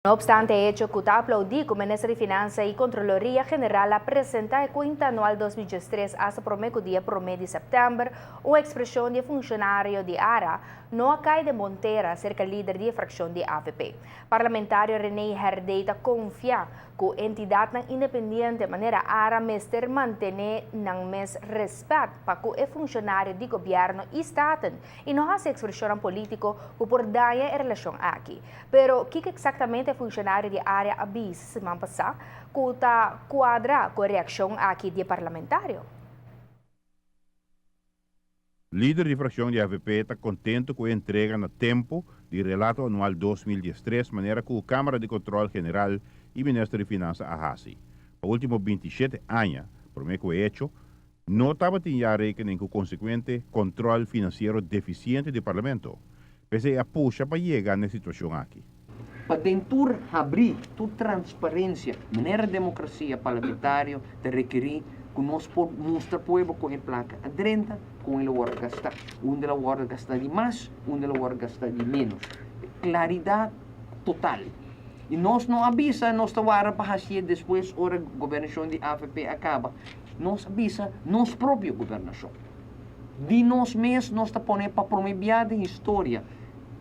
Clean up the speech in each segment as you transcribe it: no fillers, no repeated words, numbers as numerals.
No obstante e hecho cu ta aplaudi cu Minister di Finansa y Controloria General a presenta e cuenta anual 2013 hasta prome cu dia prome di september, un expresion di e funcionario di ARA no a cay den bon tera cerca lider di e fraccion di avp. Parlamentario Rene Herdé ta confia cu entidadnan independiente manera ARA mester mantene nan mes respet pa cu e funcionario di gobierno y Staten y no haci expresionnan politico cu por daña e relacion aki. Pero kiko eksaktamente e funshonario di área a bisa siman pasá ku ta kuadra ku e reakshon aki di e parlamentario? Lider di frakshon di avp ta kontentu ku e entrega na tempu di relato anual 2013 manera ku Kámara di Kontrol General i Minister di Finansa a hasi. Pa último 27 aña, promé ku e echo, no tabatin ya rekening ku konsekuente kontrol finansiero defisiente di Parlamento. P'esei a pusha pa yega n'e situashon aki. Pa den tur habrí, tur transparencia, manera democracia parlamentario ta rekerí cu nos por mustra pueblo con e placa a drenta, con el a worde gastá. Unda el a worde gastá di mas, unda el a worde gastá di menos. Claridad total. Y nos no a bisa nos ta warda pa hacié despues ora gobernacion di avp a caba. Nos a bisa nos propio gobernacion. Di nos mes nos ta pone pa prome bia den historia,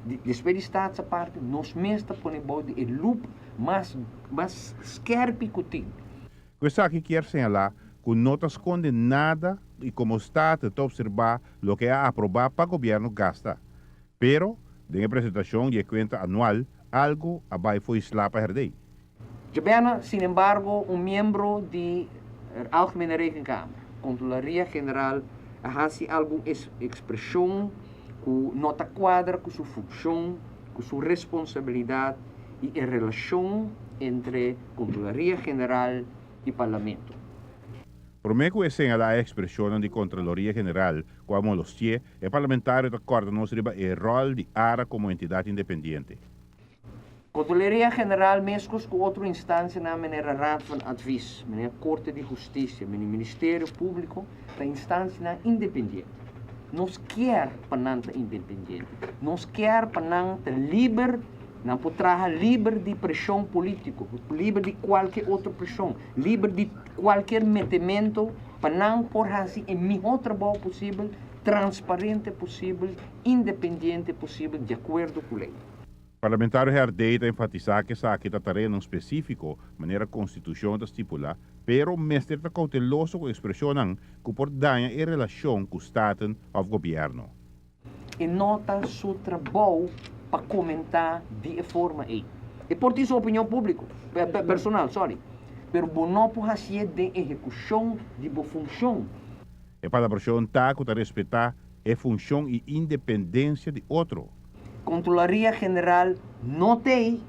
despues di Staatsaparte, nos mes ta pone bou di e lup mas mas skerpi ku tin. Ku esaki kier señalá ku no ta skonde nada i komo Staten ta opserbá loke a aprobá pa gobièrnu gasta. Pero, den e presentashon di e kuenta anual, algu a bai fo'i sla pa herdei. Djabièrnè, sinembargo, un miembro di Algemene Rekenkamer, Controlaria General, a hasi algun ekspreshon ku no ta kuadra ku su funshon, ku su responsabilidat i e relashon entre Controlaria General i Parlamento. Promé ku e señalá e ekspreshonnan di Contraloria General ku a molostié, e parlamentario ta kòrda nos riba e ròl di ara komo entidat independiente. Controleria General meskos ku otro instansianan manera Raad van Advies, manera Korte di Hustisia, manera Ministerio Públiko ta instansianan independiente. Nos kier pa nan ta independiente. Nos kier pa nan ta liber, nan por traha liber di preshon polítiko, liber di kualke otro preshon, liber di kualkier metemento pa nan por hasi e mihó trabou posibel, transparente posibel, independiente posibel di akuerdo ku lei. Parlamentario Herdé ta enfatisá ku esaki ta tareanan spesífiko manera konstitushon ta stipulá, pero mester ta kouteloso ku ekspreshonnan ku por daña e relashon ku Staten òf gobièrnu. E no ta su trabou pa komentá di e forma ei. E por tin su opinion públiko, personal, sorry, pero bo no por hasié den ehekushon di bo funshon. E palabrashon ta ku ta respetá e funshon i independensia di otro. Controlaria General no t'ei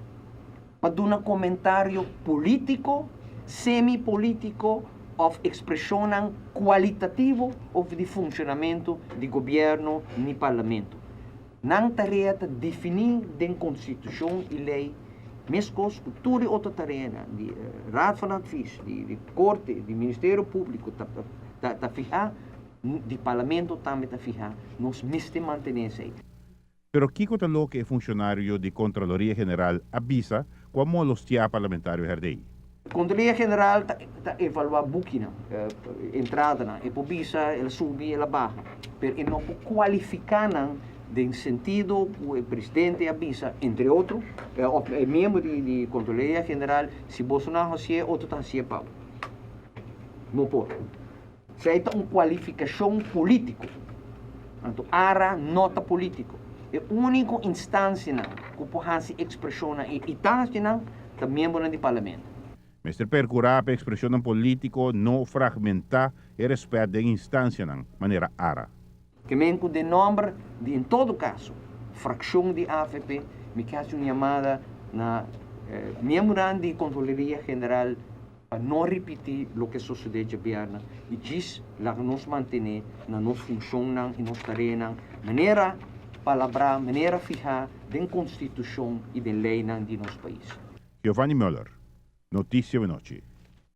pa duna comentario politico, semi-politico of expresionnan cualitativo over di funcionamento di gobierno ni parlamento. Nan tarea ta defini den Constitucion y ley mescos cu tur e otro tareanan di Raad van Advies, di Corte, di Ministerio Publico ta fiha. Di Parlamento tambe ta fiha, nos mester mantene esey. Pero kiko ta loke e funshonario di Contraloria General a bisa ku a molostiá parlamentario Herdey? Contraloria General ta ta evalua bukinan, entradanan. E por bisa el a subi, el a baha, pero e no por kualifiká nan den sentido ku e presidente a bisa, entre otro, òf e miembro di di Contraloria General, si boso no a hasié, otro ta hasié pa bo. No por. Esei ta un kualifikashon polítiko. Anto ARA no ta polítiko. E úniko instansianan ku por hasi ekspreshonnan i ta hasi nan ta miembronan di parlamento. Mester perkurá pa ekspreshonnan polítiko no fragmentá e rèspèt den instansianan manera ARA. Ke men ku den nòmber di en todo kaso frakshon di avp mi ke hasi un yamada na miembronan di Kontroleria General pa no ripití loke sosodé djabièrnè i djis laga nos mantené na nos funshonnan i nos tareanan manera palabrá, manera fihá den Konstitushon i den leinan di nos pais. Giovanni Muller, Noticia Awenochi.